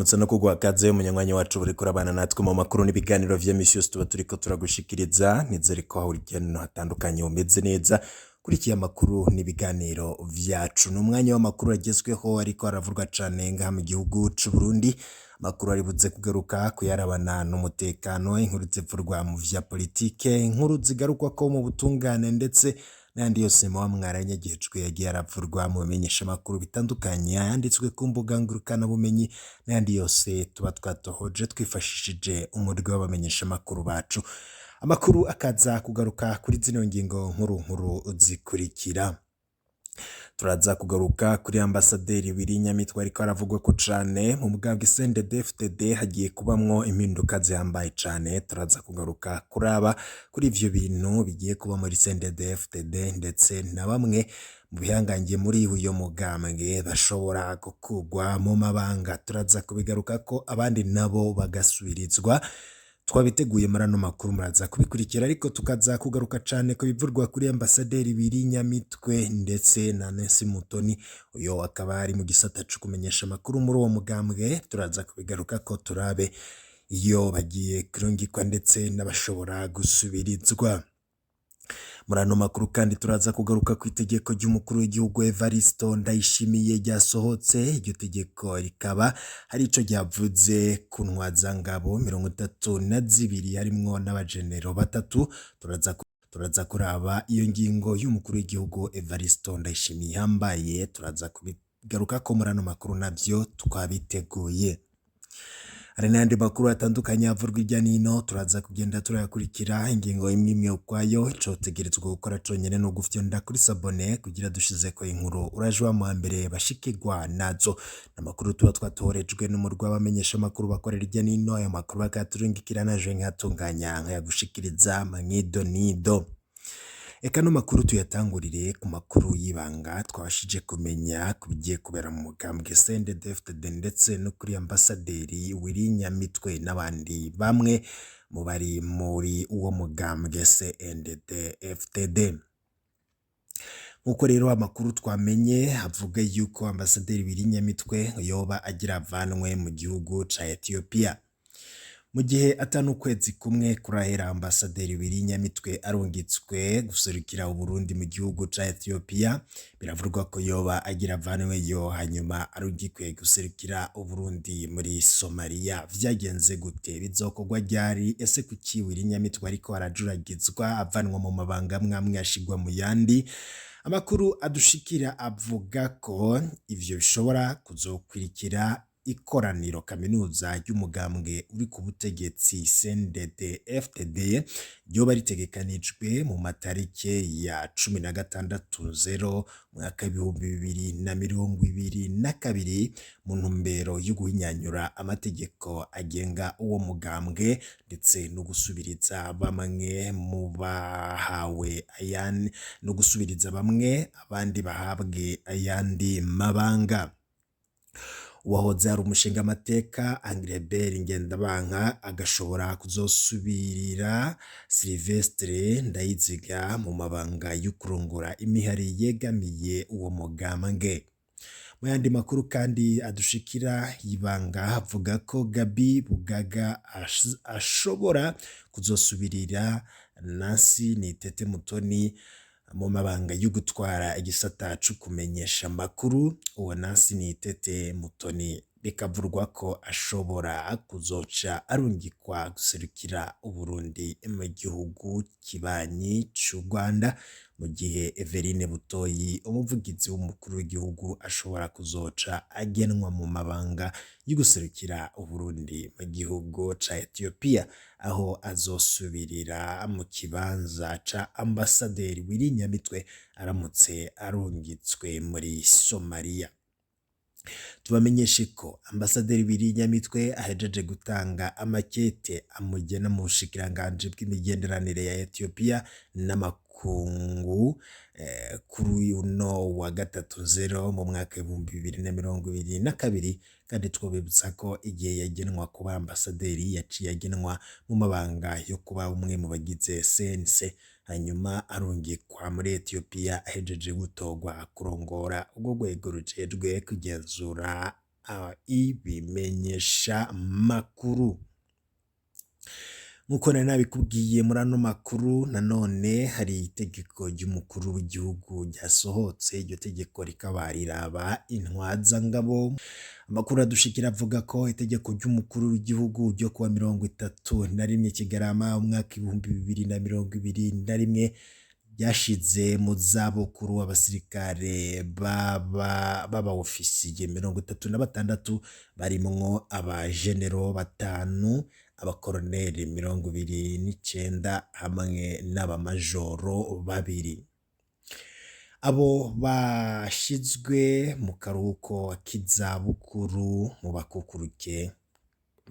Kukuramutsa no kuguha kaze munywanyi wacu uriko urabana natwe mu makuru n'ibiganiro vya misi yose tuba turiko turagushikiriza. Nizere ko aho uri hirya no hino hatandukanye umeze neza. Kurikiye amakuru n'ibiganiro vyacu. Ni umwanya w'amakuru agezweho ariko aravurwa cane ngaha mu gihugu c'u Burundi. Amakuru aribuze kugaruka kuyarabana n'umutekano, inkuru zivurwa mu vya politike, inkuru zigarukwako mu butungane ndetse n'ayandi yose muba mwaranyegejwe yagiye aravurwa mu bimenyeshamakuru bitandukanye, ayanditswe ku mbuga ngurukanabumenyi n'ayandi yose tuba twatohoje twifashishije umurwi w'abamenyeshamakuru bacu. Amakuru akaza kugaruka kuri zino ngingo nkuru nkuru zikurikira. Turaza kugaruka kuri ambasaderi Willy Nyamitwe ariko aravugwa ko cane mu mugambwe CNDD-FDD hagiye kubamwo impinduka zihambaye cane. Turaza kugaruka kuraba kuri ivyo bintu bigiye kuba muri CNDD-FDD ndetse na bamwe mu bihangange muri uyo mugambwe bashobora gukurwa mu mabanga. Turaza kubigarukako abandi nabo bagasubirizwa. Twabiteguye muri ano makuru muraza kubikurikira, ariko tukaza kugaruka cane ku bivurwa kuri ambasaderi Willy Nyamitwe ndetse na Nancy Mutoni, uyo akaba ari mu gisata co kumenyesha amakuru muri uwo mugambwe. Turaza kubigarukako turabe iyo bagiye kurungikwa ndetse n'abashobora gusubirizwa. Muri ano makuru kandi turaza kugaruka ku itegeko ry'umukuru w'igihugu Evaristo Ndayishimiye ryasohotse. Iryo tegeko rikaba hari ico ryavuze ku ntwazangabo 32 harimwo n'abajenero batatu. Turaza kuraba iyo ngingo y'umukuru w'igihugu Evaristo Ndayishimiye ihambaye, turaza kubigarukako muri ano makuru navyo twabiteguye. Hari n'ayandi makuru atandukanye avurwa hirya n'ino, turaza kugenda turayakurikira ingingo imwe imwe ukwayo. Ico utegerezwa gukora conyene ni ugufyonda kuri s'abonner kugira dushizeko inkuru uraje uba muwa mbere bashikirwa nazo. Amakuru tuba twatohorejwe n'umurwi w'abamenyeshamakuru bakorera hirya n'ino, ayo makuru bakayaturungikira naje nkayatunganya nkayagushikiriza mwidonido. Eka ano makuru tuyatangurire ku makuru y'ibanga twabashije kumenya ku bigiye kubera mu mugambwe CNDD-FDD ndetse no kuri ambasaderi Willy Nyamitwe n'abandi bamwe mu bari muri uwo mugambwe CNDD-FDD. Nk'uko rero amakuru twamenye avuga yuko ambasaderi Willy Nyamitwe yoba agira avanwe mu gihugu ca Ethiopia. Mu gihe ata n'ukwezi kumwe kurahera ambasaderi Willy Nyamitwe arungitswe guserukira Uburundi mu gihugu ca Ethiopia, biravugwa ko yoba agira avanweyo hanyuma arungikwe guserukira Uburundi muri Somalia. Vyagenze gute? Bizokorwa ryari? Ese kuki Willy Nyamitwe ariko arajuragizwa avanwa mu mabanga amwe ashigwa mu yandi? Amakuru adushikira avuga ko ivyo bishobora kuzokwirikira ikoraniro kaminuza ry'umugambwe uri ku butegetsi CNDD-FDD ryoba ritegekanijwe mu matarike ya 16/0 mwaka 2022 mu ntumbero yo guhinyanyura amategeko agenga uwo mugambwe ndetse no gusubiriza bamwe mu bahawe ayandi no gusubiriza bamwe abandi bahabwe ayandi mabanga. Uwahoze ari umushingamateka Anglebert Ngendabanka agashobora kuzosubirira Sylvestre Ndayiziga mu mabanga yo kurongora imihari yegamiye uwo mugambwe. Mu yandi makuru kandi adushikira y'ibanga avuga ko Gabi Bugaga ashobora kuzosubirira Nancy Nitete Mutoni mu mabanga yo gutwara igisata co kumenyesha amakuru. Uwo Nancy Nitete Mutoni bikavurwa ko ashobora kuzoca arungikwa guserukira Uburundi mu gihugu kibanyi c'u Rwanda, mu gihe Everine Butoyi umuvugizi w'umukuru w'igihugu ashobora kuzoca agenwa mu mabanga yo guserukira Uburundi mu gihugu ca Ethiopia, aho azosubirira mu kibanza ca ambasaderi Willy Nyamitwe aramutse arungitswe muri Somalia. Tubamenyeshe ko ambasaderi Willy Nyamitwe ahejeje gutanga amakete amugena mu bushikiranganji bw'imigenderanire ya Ethiopia n'amakungu kuri uno wa 3 0 mu mwaka 2022, kandi twobibutsa ko igihe yagenwa kuba ambasaderi yaciye agenwa mu mabanga yo kuba umwe mu bagize CNC, hanyuma arungikwa muri Ethiopia ahejeje gutorwa kurongora urwo rwego rujejwe kugenzura ibimenyesha makuru. Nk'uko nari nabikubwiye muri ano makuru, nanone hari itegeko ry'umukuru w'igihugu ryasohotse. Iryo tegeko rikaba riraba intwazangabo. Amakuru adushikira avuga ko itegeko ry'umukuru w'igihugu ryo kuwa 31 Kigarama umwaka 2021 ryashize mu zabukuru abasirikare b'aba ofisiye 36, barimwo abajenero batanu, abakoroneri 29 hamwe n'abamajoro babiri. Abo bashizwe mu karuhuko k'izabukuru mu bakukuruke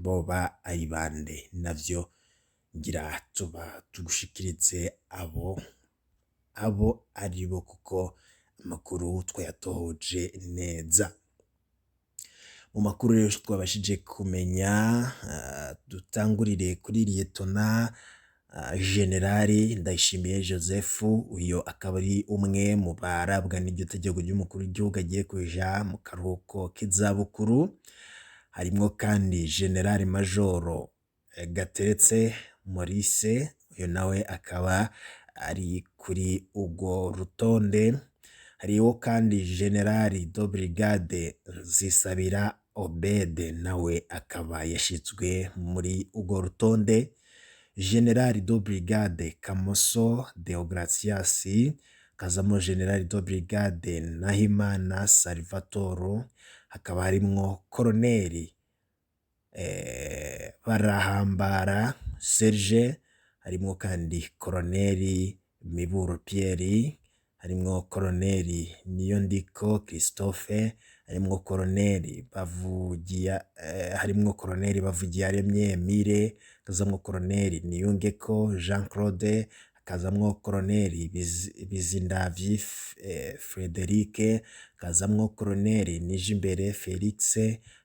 boba ari bande? Navyo ngira tuba tugushikirize abo aribo, kuko amakuru twayatohoje neza. Mu makuru rero twabashije kumenya, dutangurire kuri Liyetona Generali Ndayishimiye Joseph. Uyo akaba ari umwe mu barabwa n'iryo tegeko ry'umukuru w'igihugu, agiye kuja mu karuhuko k'izabukuru. Harimwo kandi Generali Majoro Gateretse Maurice, uyu nawe akaba ari kuri urwo rutonde. Hariho kandi Generali de Brigade Nzisabira Obede, nawe akaba yashizwe muri urwo rutonde. Generali de Brigade Kamoso Deogratias, hakazamo Generali de Brigade Nahimana Salvatore, hakaba harimwo Koroneri Barahambara Serge, harimwo kandi Koroneri Miburo Pierre, harimwo Koroneri Niyondiko Christophe, harimwo Koroneri Bavugiyaremye Emile, hakazamwo Koroneri Niyungeko Jean Claude, hakazamwo Koroneri Bizindavyi Frederic, hakazamwo Koroneri Nijimbere Felix,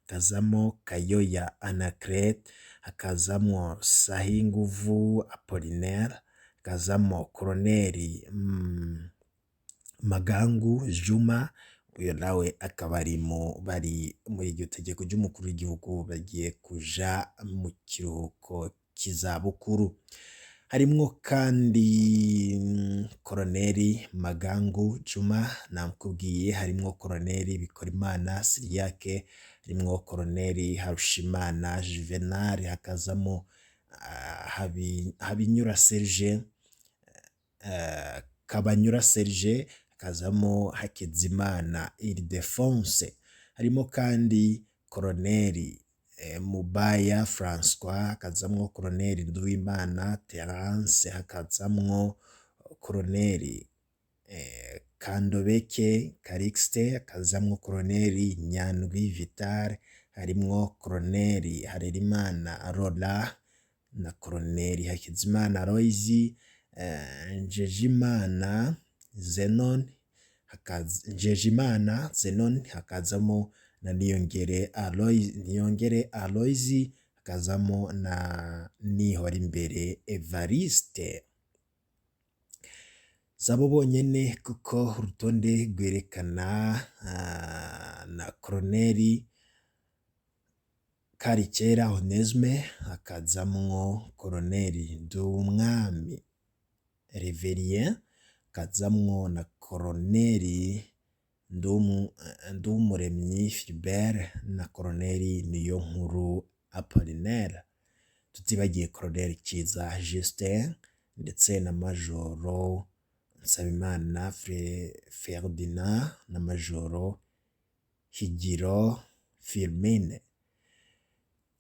hakazamo Kayoya Anaclet, hakazamwo Sahinguvu Apollinaire, hakazamo Koroneri Magangu Juma. Uyo nawe akaba ari mu bari muri iryo tegeko ry'umukuru w'igihugu bagiye kuja mu kiruhuko cy'izabukuru. Harimwo kandi Koroneri Magangu Juma namukubwiye, harimwo Koroneri Bikorimana Siriyake, harimwo Koroneri Harushimana Juvenal, hakazamo Habinyura Serge, Kabanyura Serge, hakazamo Hakizimana Ildefonse. Harimo kandi Koroneri Mubaya Francois, hakazamwo Koroneri Nduwimana Terence, hakazamwo Koroneri Kandobeke Calixte, hakazamwo Koroneri Nyandwi Vital, harimwo Koroneri Harerimana Rola na Koroneri Hakizimana Aloys, Njejimana Zenon, Njejimana Zenon, hakazamo na Niyongere Aloys, hakazamo na Nihorimbere Evariste. Sabo bonyene, kuko urutonde rwerekana na Koroneri Karikera Onesme, hakazamwo Koroneri Nduwumwami Reverien, hakazamwo na Koroneri Nduwumuremyi Philbert na Koroneri Niyonkuru Apollinaire, tutibagiye Koroneri Ciza Justin ndetse na Majoro Nsabimana Ferdinand na Majoro Higiro Firmine.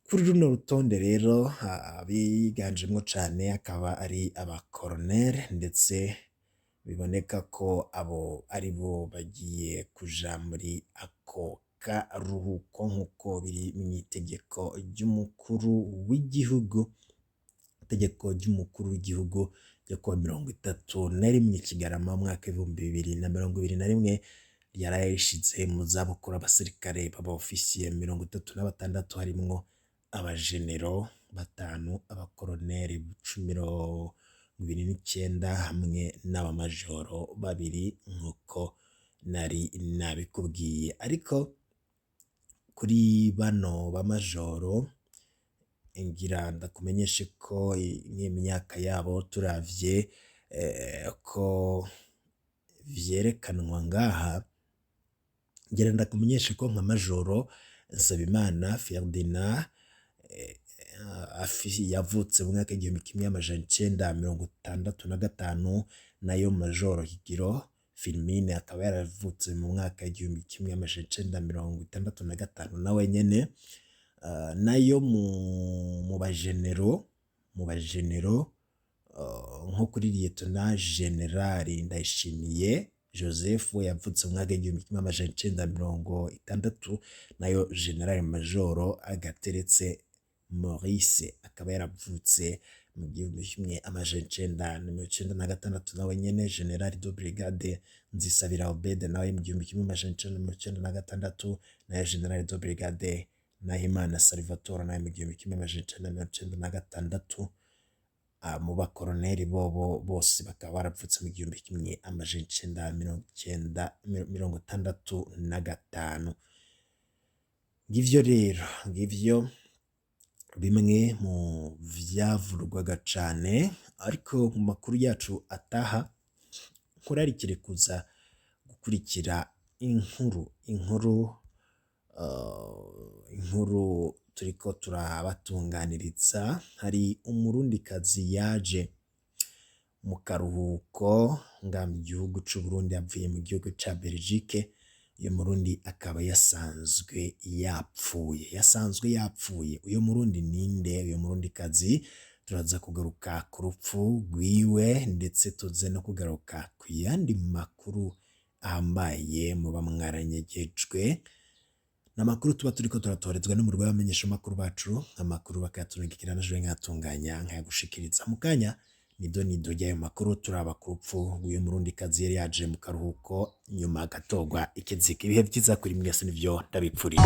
Kuri runo rutonde rero abiganjemwo cane akaba ari abakoroneri, ndetse biboneka ko abo ari bo bagiye kuja muri ako karuhuko nk'uko biri mw'itegeko ry'umukuru w'igihugu. Itegeko ry'umukuru w'igihugu ryo kuwa 31 Kigarama umwaka 2021 ryaraye rishize mu zabukuru abasirikare b'aba ofisiye 36, harimwo abajenero batanu, abakoroneri 29 hamwe n'abamajoro babiri, nk'uko nari nabikubwiye. Ariko Kuri bano bamajoro, ngira ndakumenyeshe ko nk'imyaka yabo turavye ko vyerekanwa ngaha, ngira ndakumenyeshe ko nka Majoro Nsabimana Ferdinand yavutse mu mwaka w'1965, nayo Majoro Higiro Firmine akaba yaravutse mu mwaka w'1965 nawe nyene. Nayo mu bajenero nko kuri Lieutenant General Ndayishimiye Joseph yavutse mu mwaka w'1960, nayo General Majoro Agateretse Maurice akaba yaravutse mu 1996 nawe nyene. General de Brigade Nzisabira Obed nawe mu 1996, nayo General de Brigade Nahimana Salvatore nawe mu 1996. Mu bakoroneri bobo bose bakaba baravutse mu 1965. Ngivyo rero, ngivyo bimwe mu vyavurwaga cane. Ariko mu makuru yacu ataha, nkurarikire kuza gukurikira inkuru turiko turabatunganiriza. Hari umurundikazi yaje mu karuhuko nga mu gihugu c'Uburundi avuye mu gihugu ca Belgique. Uyu murundi akaba yasanzwe yapfuye, yasanzwe yapfuye. Uyu murundi ninde? Uyu murundikazi turaza kugaruka ku rupfu rwiwe, ndetse tuze no kugaruka ku yandi makuru ahambaye muba mwaranyegejwe. Ni amakuru tuba turiko turatorezwa n'umurwi w'abamenyeshamakuru bacu, amakuru bakayaturungikira naje nkayatunganya nkayagushikiriza mu kanya. Nido nido ry'ayo makuru, turaba ku rupfu rw'uyu murundikazi yari yaje mu karuhuko, nyuma agatorwa ikiziga. Ibihe vyiza kuri mwese, nivyo ndabipfurije.